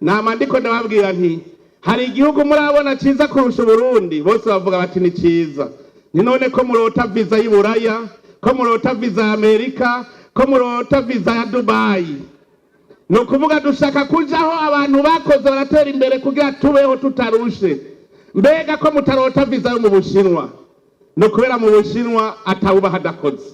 Nama ndiko ndababwira nti: "Hari igihugu murabona ciza kurusha Uburundi?" Bose bavuga bati: "Ni ciza." Ni none ko murota viza y'Iburaya, ko murota viza ya Amerika, ko murota viza ya Dubayi? Ni ukuvuga dushaka kujaho abantu bakoze baratera imbere kugira tubeho tutarushe. Mbega ko mutarota viza yo mu Bushinwa? Ni ukubera mu Bushinwa atawubaha adakoze.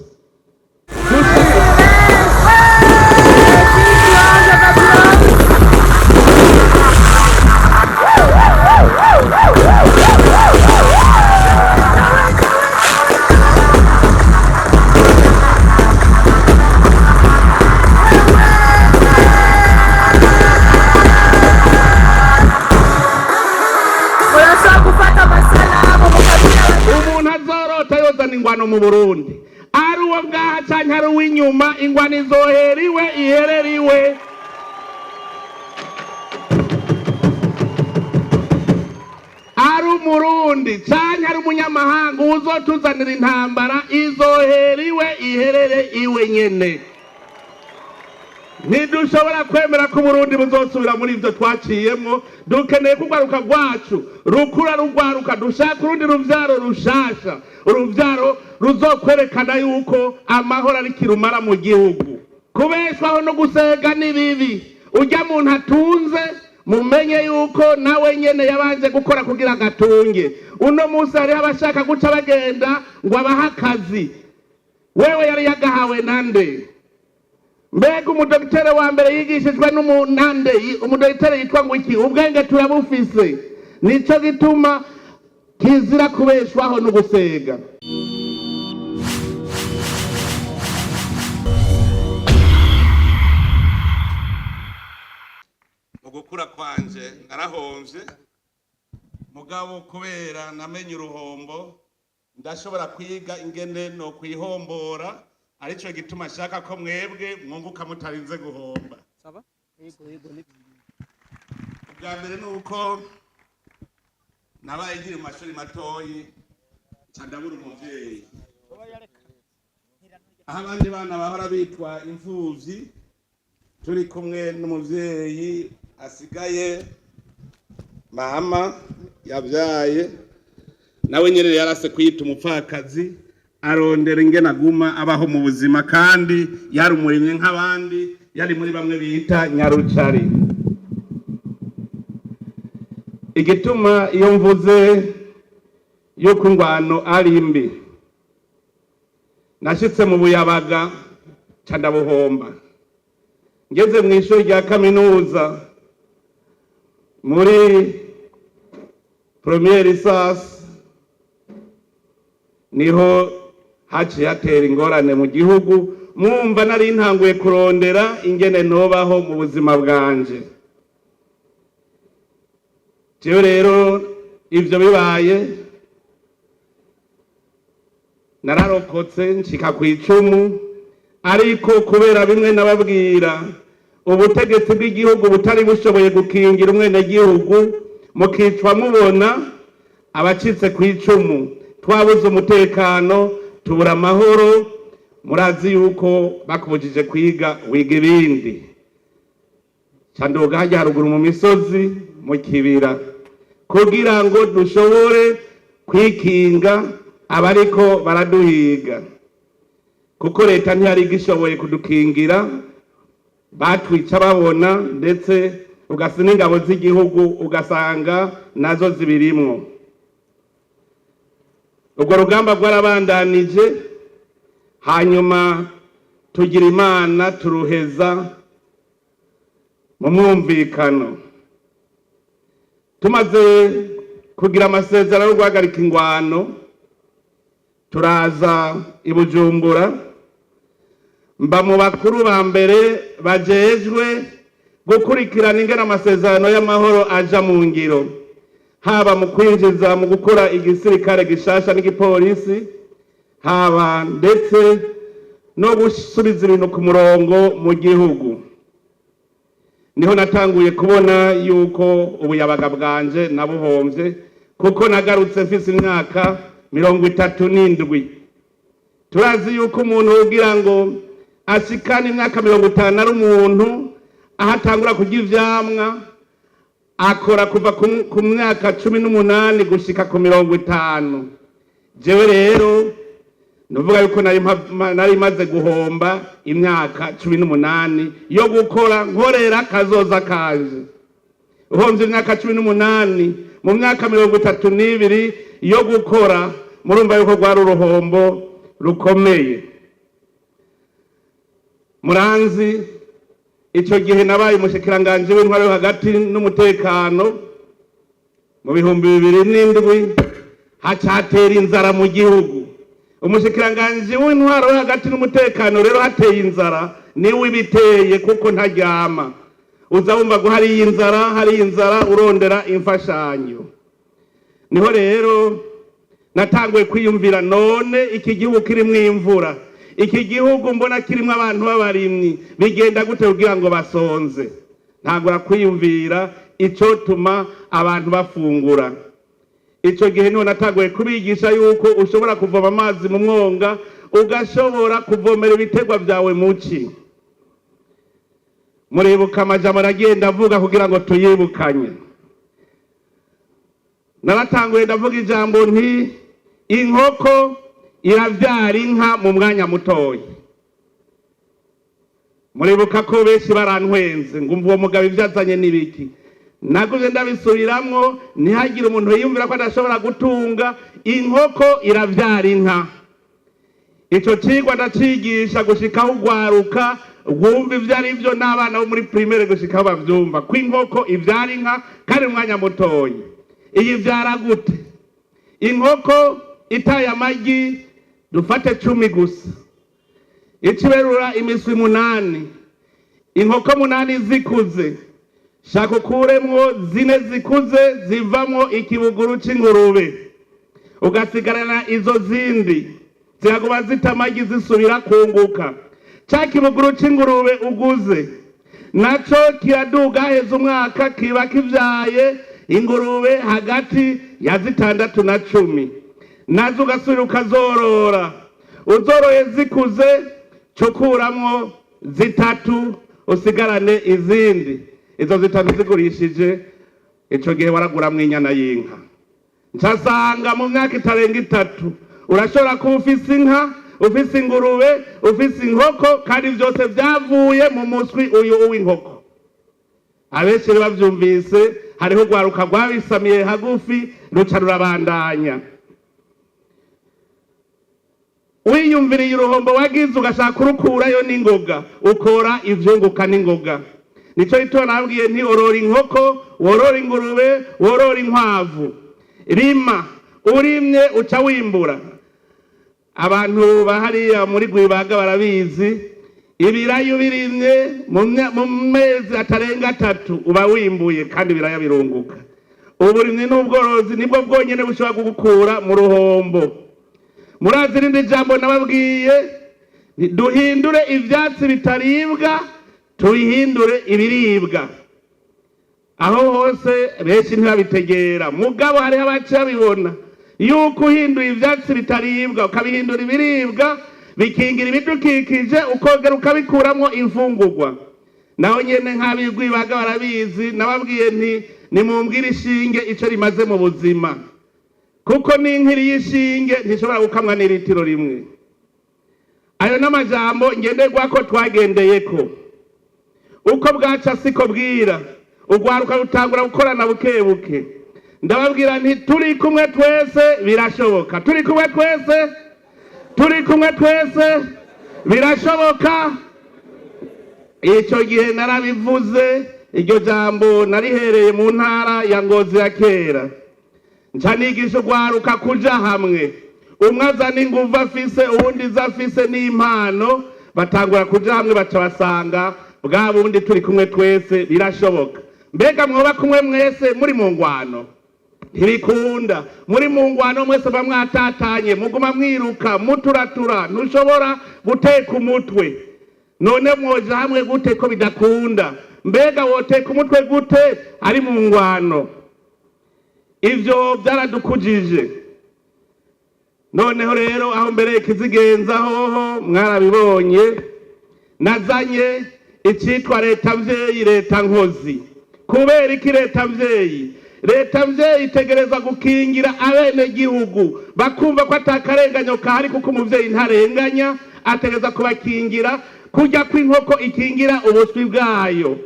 Murashobora gufata amasanamu mukabwira. Umuntu azorota yozana ingwano mu Burundi, ari uwo ngaha canke ari uw'inyuma, ingwano izohera iwe, iherera iwe. Ari Umurundi canke ari umunyamahanga, uwuzotuzanira intambara izohera iwe, iherere iwe nyene. Ntidushobora kwemera ko Uburundi buzosubira muri ivyo twaciyemwo. Dukeneye ko urwaruka rwacu rukura rugwaruka. Dushaka urundi ruvyaro rushasha, uruvyaro ruzokwerekana yuko amahoro ari kirumara mu gihugu. Kubeshwaho no gusega ni bibi. Urya muntu atunze, mumenye yuko nawe nyene yabanje gukora kugira agatunge. Uno munsi hariho abashaka guca bagenda ngo abahe akazi. Wewe yari yagahawe nande? Mbega umudogitere wa mbere yigishijwe n'umunande? Umudogitere yitwa ngo iki? Ubwenge turabufise. Nico gituma kizira kubeshwaho no gusega. Mu gukura kwanje narahomvye, mugabo kubera namenye uruhombo, ndashobora kwiga ingene no kwihombora. Arico gituma nshaka ko mwebwe mwunguka mutarinze guhomba. Ubwa mbere ni uko nabaye nkiri mu mashuri matoyi, nca ndabura umuvyeyi. Aho abandi bana bahora bitwa imfuvyi, turi kumwe n'umuvyeyi asigaye, mama yabyaye, nawe nyene yarase kwiyita umupfakazi, arondera ingene aguma abaho mu buzima, kandi yari umurimyi nk'abandi, yari muri bamwe bita nyarucari. Igituma iyo mvuze yuko ingwano ari mbi, nashitse mu buyabaga ca ndabuhomba. Ngeze mu ishuri rya kaminuza muri première licence, niho haciye hatera ingorane mu gihugu. Mwumva nari ntanguye kurondera ingene nobaho mu buzima bwanje. Jewe rero ivyo bibaye, nararokotse nshika ku icumu, ariko kubera bimwe nababwira, ubutegetsi bw'igihugu butari bushoboye gukingira umwenegihugu, mukicwa mubona abacitse ku icumu. Twabuze umutekano, tubura amahoro. Murazi yuko bakubujije kwiga, wiga ibindi. Canduga hajya haruguru mu misozi, mu kibira, kugira ngo dushobore kwikinga abariko baraduhiga, kuko leta ntiyari igishoboye kudukingira. Batwica babona, ndetse ugasa n'ingabo z'igihugu ugasanga nazo zibirimwo. Urwo rugamba rwarabandanije, hanyuma tugira Imana turuheza mu mwumvikano. Tumaze kugira amasezerano yo guhagarika ingwano, turaza i Bujumbura, mba mu bakuru ba mbere bajejwe gukurikirana ingene amasezerano y'amahoro aja mu ngiro, haba mu kwinjiza mu gukora igisirikare gishasha n'igipolisi, haba ndetse no gusubiza ibintu ku murongo mu gihugu. Niho natanguye kubona yuko ubuyabaga bwanje nabuhomvye, kuko nagarutse mfise imyaka 37. Turazi yuko umuntu kugira ngo ashikane imyaka 50 ari umuntu aho atangura kurya ivyamwa. Akora kuva ku myaka 18 gushika ku 50. Jewe rero nuvuga yuko nari maze guhomba imyaka 18 yo gukora nkorera kazoza kanje. Uhomvye imyaka 18 mu myaka 32 yo gukora, murumva yuko rwari uruhombo rukomeye. Muranzi, ico gihe nabaye umushikiranganji w'intwaro yo hagati n'umutekano mu 2007. Hacatera inzara mu gihugu. Umushikiranganji w'intwaro yo hagati n'umutekano rero, hateye inzara niwe ibiteye, kuko ntaryama. Uza wumva ngo hariyo inzara, hariyo inzara, urondera imfashanyo. Niho rero natanguye kwiyumvira: none iki gihugu kirimwo imvura, iki gihugu mbona kirimwo abantu b'abarimyi, bigenda gute kugira ngo basonze? Ntangura kwiyumvira icotuma abantu bafungura. Ico gihe niho natanguye kubigisha yuko ushobora kuvoma amazi mu mwonga, ugashobora kuvomera ibiterwa vyawe muci. Muribuka amajambo aragenda avuga kugira ngo tuyibukanye. Naratanguye ndavuga ijambo nti: "Inkoko iravyara inka mu mwanya mutoya." Muribuka ko benshi barantwenze ngo: "Umva uwo mugabo, ivyo azanye n'ibiki?" Naguze ndabisubiramwo, ntihagire umuntu yiyumvira ko adashobora gutunga. Inkoko iravyara inka. Ico cigwa ndacigisha gushikaho ugwaruka rwumva ivyo ari vyo, n'abana bo muri primaire gushikaho bavyumva ko inkoko ivyara inka kandi mu mwanya mutoyi. Iyi vyara gute? Inkoko itaye amagi, dufate 10 gusa, ica iberura imiswi munani. Inkoko munani zikuze, shaka ukuremwo zine zikuze zivamwo ikibuguru c'ingurube, ugasigarana izo zindi ziraguma zita amagi, zisubira kunguka. Ca kibuguru c'ingurube uguze naco kiraduga, heza umwaka kiba kivyaye ingurube hagati ya 6 na 10, nazo ugasubira ukazorora. Uzoroye zikuze, cukuramwo zitatu, usigarane izindi. Izo zitatu zigurishije, ico gihe waraguramwo inyana y'inka. Ncasanga mu myaka itarenga 3 urashobora kuba ufise inka, ufise ingurube, ufise inkoko, kandi vyose vyavuye mu muswi uyu uw'inkoko. Abenshi rero bavyumvise, hariho urwaruka rwabisamiye hagufi, ruca rurabandanya. Wiyumviriye uruhombo wagize, ugashaka kurukurayo n'ingoga, ukora ivyunguka n'ingoga. Nico gituma nababwiye nti: "Orora inkoko, worora ingurube, worora inkwavu, rima." Urimye uca wimbura. Abantu bahariya muri Rwibaga barabizi. Ibiraya ubirimye, mu mezi atarenga 3 uba wimbuye, kandi ibiraya birunguka. Uburimyi n'ubworozi nibwo bwonyene bushobora kugukura mu ruhombo. Murazi irindi jambo nababwiye: duhindure ivyatsi bitaribwa, tubihindure ibiribwa. Aho hose benshi ntibabitegera, mugabo hariho abaca babibona yuko uhinduye ivyatsi bitaribwa ukabihindura ibiribwa, bikingira ibidukikije, ukongera ukabikuramwo imfungurwa. Naho nyene nk'abigwibaga barabizi. Nababwiye nti: "Nimumbwire ishinge ico rimaze mu buzima, kuko n'inkiri y'ishinge ntishobora gukamwa n'iritiro rimwe." Ayo n'amajambo ngenderwako twagendeyeko. Uko bwaca siko bwira, urwaruka rutangura gukorana buke buke. Ndababwira nti: "Turi kumwe twese birashoboka, turi kumwe twese, turi kumwe twese birashoboka." Icyo gihe narabivuze, iryo jambo narihereye mu ntara ya Ngozi ya kera. Nca nigisha urwaruka kuja hamwe, umwe azana inguvu afise, uwundi izo afise n'impano, batangura kuja hamwe, baca basanga bwa bundi turi kumwe twese birashoboka. Mbega mwoba kumwe mwese muri mu ngwano? Ntibikunda. Muri mu ngwano mwese muba mwatatanye, muguma mwiruka muturatura, ntushobora guteka umutwe. None mwoja hamwe gute ko bidakunda? Mbega woteka umutwe gute ari mu ngwano? Ivyo byaradukujije. Noneho rero aho mbere ikizigenza hoho mwarabibonye, nazanye icitwa leta mvyeyi, leta nkozi. Kubera iki? Leta mvyeyi, leta mvyeyi itegereza gukingira abenegihugu, bakumva ko atakarenganyo kahari, kuko umuvyeyi ntarenganya, ategereza kubakingira kurya kw'inkoko ikingira ubuswi bwayo.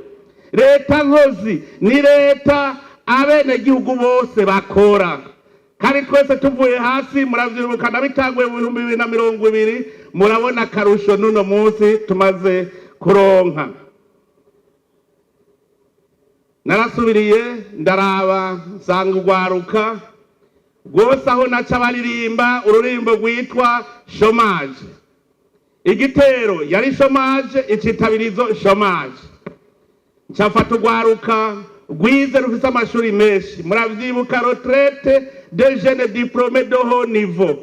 Leta nkozi ni leta abenegihugu bose bakora, kandi twese tuvuye hasi. Muravyibuka nabitanguye mu 2020, murabona akarusho n'uno munsi tumaze kuronka. Narasubiriye ndaraba, nsanga urwaruka rwose aho naca baririmba ururimbo rwitwa chômage. Igitero yari chômage, icitabirizo chômage. Ncafata urwaruka rwize, rufise amashuri menshi, muravyibuka, retraite de jeunes diplômés de haut niveau.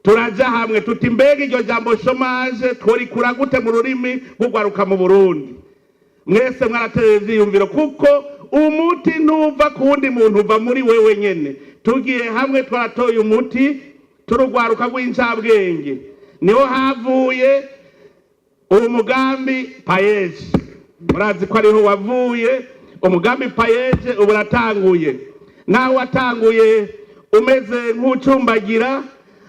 Turaja hamwe tuti: "Mbega iryo jambo chômage tworikura gute mu rurimi rw'urwaruka mu Burundi?" Mwese mwarateye ivyiyumviro, kuko umuti ntuva ku wundi muntu, uva muri wewe nyene. Tugiye hamwe twaratoye umuti, turugwaruka rw'incabwenge, niho havuye uwo mugambi PAEEJ. Murazi ko ariho wavuye umugambi PAEEJ. Ubu uratanguye, nawe watanguye umeze nk'ucumbagira,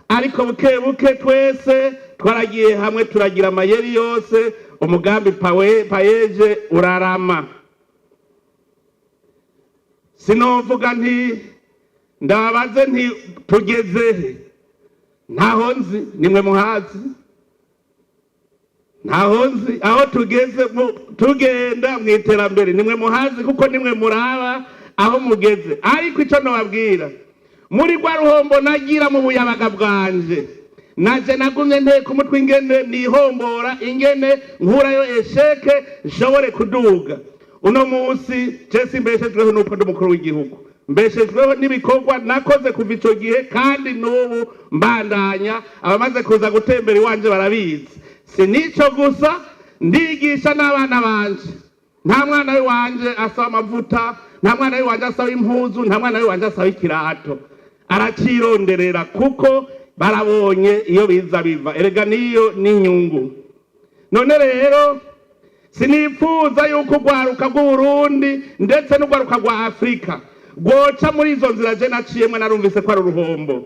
ariko buke buke twese twaragiye hamwe, turagira amayeri yose, umugambi PAEEJ urarama. Sinovuga nti ndababaze nti tugeze he? Ntaho nzi, nimwe muhazi. Ntaho nzi aho tugeze tugenda mu iterambere, nimwe muhazi, kuko nimwe muraba aho mugeze. Ariko icyo nababwira, muri rwa ruhombo nagira mu buyabaga bwanje, naje nagumye nteka umutwe ingene nihombora, ingene nkurayo échec, nshobore kuduga. Uno munsi je simbeshejweho nuko ndi umukuru w'igihugu, mbeshejweho n'ibikorwa nakoze kuva ico gihe kandi n'ubu mbandanya. Abamaze kuza gutembera iwanje barabizi. Si nico gusa, ndigisha n'abana banje. Nta mwana w'iwanje asaba amavuta, nta mwana w'iwanje asaba impuzu, nta mwana w'iwanje asaba ikirato, aracironderera, kuko barabonye iyo biza biva. Erega niyo n'inyungu. None rero sinipfuza yuko urwaruka rw'Uburundi ndetse n'urwaruka rwa Afurika rwoca muri izo nzira je naciyemwo. Narumvise ko ari uruhombo.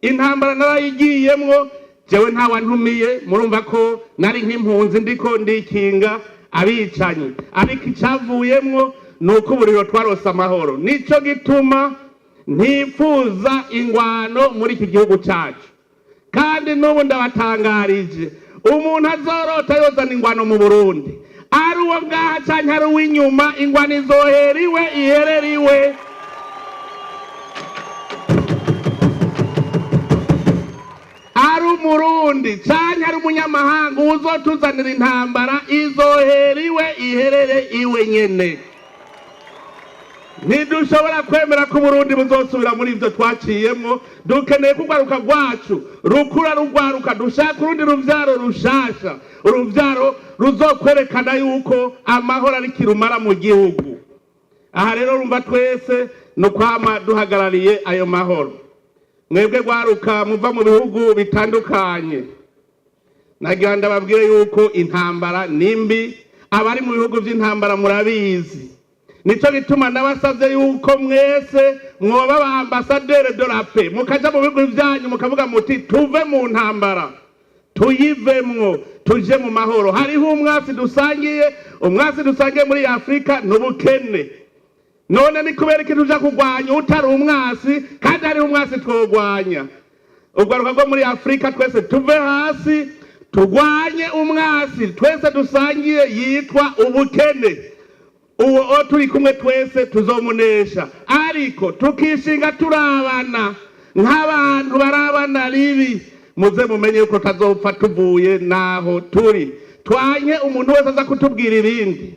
Intambara narayigiyemwo jewe ntawantumiye, murumva ko nari nk'impunzi, ndiko ndikinga abicanyi, ariko icavuyemwo ni uko uburiro twarose amahoro. Nico gituma ntifuza ingwano muri iki gihugu cacu. Kandi n'ubu ndabatangarije, umuntu azorota yozana ingwano mu Burundi, ari uwo ngaha canke ari uw'inyuma, ingwano izohera iwe, iherera iwe. Ari Umurundi canke ari umunyamahanga, uzotuzanira intambara izohera iwe, iherere iwe nyene. Ntidushobora kwemera ko Uburundi buzosubira muri ivyo twaciyemwo. Dukeneye ko urwaruka rwacu rukura rugwaruka, dushaka urundi ruvyaro rushasha, uruvyaro ruzokwerekana yuko amahoro ari kirumara mu gihugu. Aha rero rumva twese ni ukwama duhagarariye ayo mahoro. Mwebwe rwaruka muva mu bihugu bitandukanye, nagira ndababwire yuko intambara ni mbi. Abari mu bihugu vy'intambara murabizi. Nico gituma nabasavye yuko mwese mwoba ba ambassadeurs de la paix, mukaja mu bihugu vyanyu mukavuga muti: "Tuve mu ntambara, tuyivemwo, tuje mu mahoro." Hariho umwasi dusangiye. Umwasi dusangiye muri Afurika ni ubukene. None ni kubera iki tuja kurwanya utari umwasi, kandi hariho umwasi twogwanya? Urwaruka rwo muri Afurika, twese tuve hasi, turwanye umwasi twese dusangiye yitwa ubukene. Uwo o turi kumwe twese tuzomunesha, ariko tukishinga turabana nk'abantu barabana ribi, muze mumenye yuko tazopfa tuvuye naho turi. Twanye umuntu wese aza kutubwira ibindi.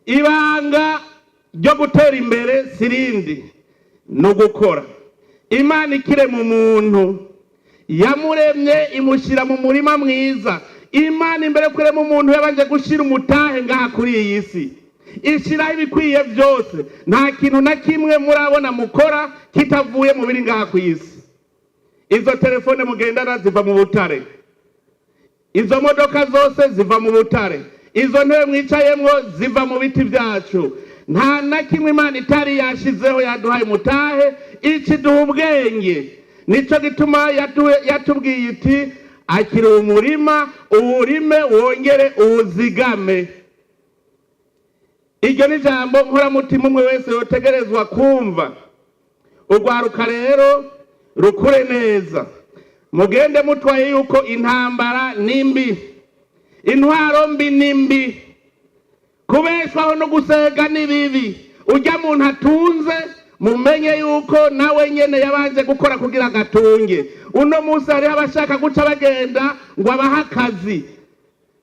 Ibanga ryo gutera imbere si rindi, ni ugukora. Imana ikirema umuntu, yamuremye imushyira mu murima mwiza. Imana imbere yo kurema umuntu yabanje gushyira umutahe ngaha kuri iyi si, ishyiraho ibikwiye byose. Nta kintu na kimwe murabona mukora kitavuye mu biri ngaha ku isi. Izo telefone mugendana ziva mu butare, izo modoka zose ziva mu butare, izo ntebe mwicayemwo ziva mu biti byacu. Nta na kimwe Imana itari yashizeho. Yaduhaye umutahe, ikiduha ubwenge. Nico gituma yatubwiye iti: "Akira umurima, uwurime, wongere uwuzigame." Iryo ni ijambo nkoramutima umwe wese yotegerezwa kumva. Urwaruka rero rukure neza, mugende mutwaye yuko intambara ni mbi, intwaro mbi ni mbi, kubeshwaho no gusega ni bibi. Ujya muntu atunze, mumenye yuko nawe nyene yabanje gukora kugira agatunge. Uno munsi hariho abashaka guca bagenda ngo abahe akazi.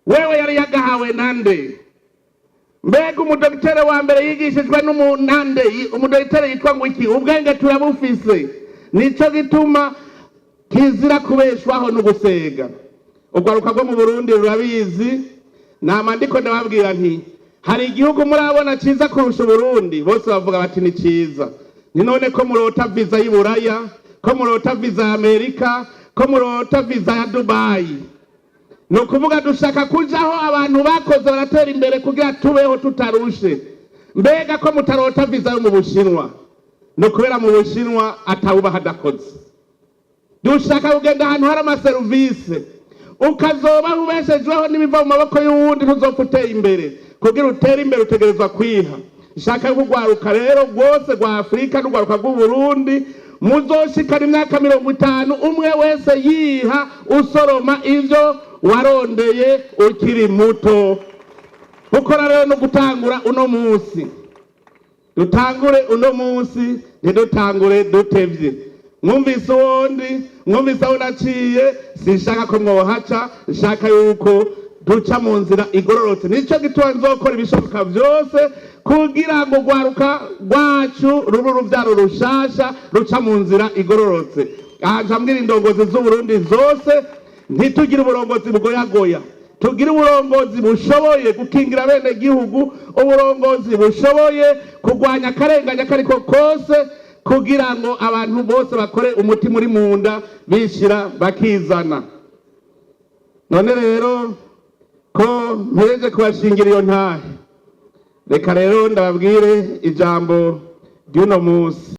Wewe yari yagahawe nande? Mbega umudogitere wa mbere yigishijwe n'umunande? Umudogitere yitwa ngo iki? Ubwenge turabufise. Nico gituma kizira kubeshwaho no gusega. Urwaruka rwo mu Burundi rurabizi. Nama ndiko ndababwira nti: "Hari igihugu murabona ciza kurusha Uburundi?" Bose bavuga bati: "Ni ciza." Ni none ko murota viza y'Iburaya, ko murota viza ya Amerika, ko murota viza ya Dubayi? Ni ukuvuga dushaka kujaho abantu bakoze baratera imbere kugira tubeho tutarushe. Mbega ko mutarota viza yo mu Bushinwa? Ni ukubera mu Bushinwa atawubaha adakoze. Dushaka kugenda ahantu hari amaserivisi. Ukazobaho ubeshejweho n'ibiva mu maboko y'uwundi, ntuzopfa uteye imbere. Kugira utere imbere, utegerezwa kwiha. Shaka kugwaruka rero rwose rwa Afurika n'urwaruka rw'Uburundi, muzoshikana imyaka 50 umwe wese yiha, usoroma ivyo warondeye ukiri muto. Gukora rero no gutangura uno munsi. Dutangure uno munsi, ntidutangure dutevye. Mwumvise uwundi, mwumvise aho naciye. Sinshaka ko mwohaca, nshaka yuko duca mu nzira igororotse. Nico gituma nzokora ibishoboka vyose kugira ngo urwaruka rwacu rube uruvyaro rushasha ruca mu nzira igororotse. Aha nca mbwira indongozi z'Uburundi zose: ntitugire uburongozi bugoyagoya, tugire uburongozi bushoboye gukingira bene gihugu, uburongozi bushoboye kurwanya akarenganya kariko kose, kugira ngo abantu bose bakore umutima uri mu nda, bishira bakizana. None rero ko mpereje kubashingira iyo ntahe, reka rero ndababwire ijambo ry'uno munsi.